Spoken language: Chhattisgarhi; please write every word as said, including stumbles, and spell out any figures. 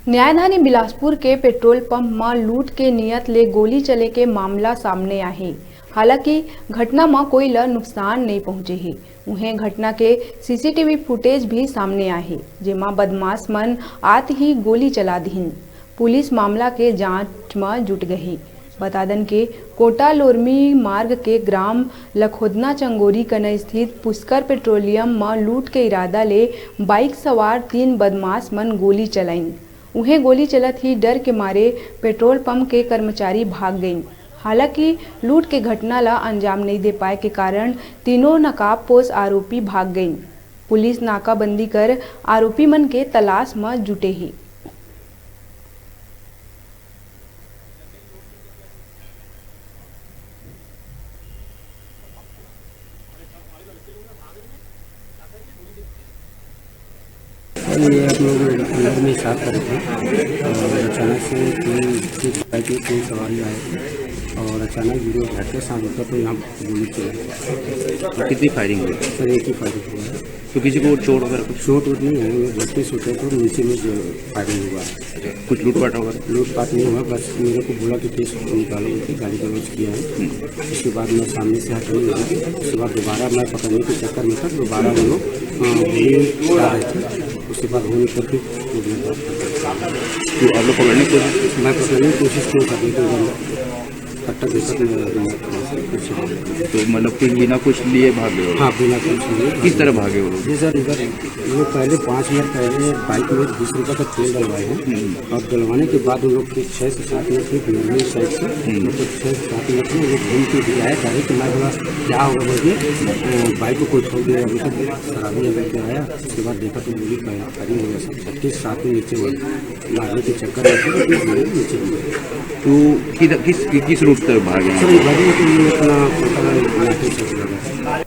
न्यायधानी बिलासपुर के पेट्रोल पंप म लूट के नियत ले गोली चले के मामला सामने आहे। हालांकि घटना म कोई ल नुकसान नइ पहुंचे हे। उहें, घटना के सीसीटीवी फुटेज भी सामने आहे, जेमा बदमाश मन आत ही गोली चला दिहिन। पुलिस मामला के जांच म जुट गही। बता दन के कोटा लोरमी मार्ग के ग्राम लखोदना चंगोरी कना स्थित पुष्कर पेट्रोलियम म लूट के इरादा ले बाइक सवार तीन बदमाश मन गोली चलाइन। उहें, गोली चलत ही डर के मारे पेट्रोल पंप के कर्मचारी भाग गइन। हालांकि लूट के घटना ला अंजाम नइ दे पाए के कारण तीनों नकाबपोश आरोपी भाग गइन। पुलिस नाकाबंदी कर आरोपी मन के तलाश म जुटे हे। और ये आप लोग अंदर में साफ करे थे और अचानक से तीन, तीन बाइक में तीन सवारी आए थे और अचानक जो घटते साथ होता तो यहाँ गोली चली। तो कितनी फायरिंग हुई? सर, एक ही फायरिंग हुआ है। तो किसी को चोट वगैरह कुछ? चोट वोट नहीं है, वो बत्तीस होते तो नीचे में जो फायरिंग हुआ है। कुछ लूटपाट होगा? लूटपाट नहीं हुआ, बस मेरे को बोला कि केस निकालो, करके गाली गलौज किया है। हम्म। उसके बाद मैं सामने से हट नहीं हुआ। उसके बाद दोबारा मैं पकड़ने के चक्कर में था, दोबारा वो लोग, अ, गोली चला रहे थे। उसके बाद वो निकल के तो मैं बात कर रहा था। तो आप लोग पकड़ने की कोशिश? मैं पकड़ने की कोशिश क्यों करने को बंदा? तब तक देखा कि मेरा दिमाग कुछ नहीं। तो मतलब कुछ बिना कुछ लिए भाग गए हो? हाँ, बिना कुछ लिए। किस तरह भागे हो? जी सर, इधर वो पहले पाँच मिनट पहले बाइक में बीस रुपये का तेल डलवाए हैं। हम्म। और डलवाने के बाद उन लोग के छः से सात मिनट में नॉर्मल साइड से, हम्म। मतलब छः से सात मिनट में वो घूम के भी आया, डायरेक्ट मैं बोला, "क्या होगा?" बोल के, अ, बाइक को कोई ठोक दिया, मतलब शराबी लेकर के आया। उसके बाद देखा तो गोली फायरिंग हो गया सर, छत्तीस सात में नीचे वाला मारने के चक्कर में थे, तो नीचे हो गया। तो किधर, किस, किस रूट से भागे? सर, इधर ही तो ये अपना पता नहीं, नाटे से लगा।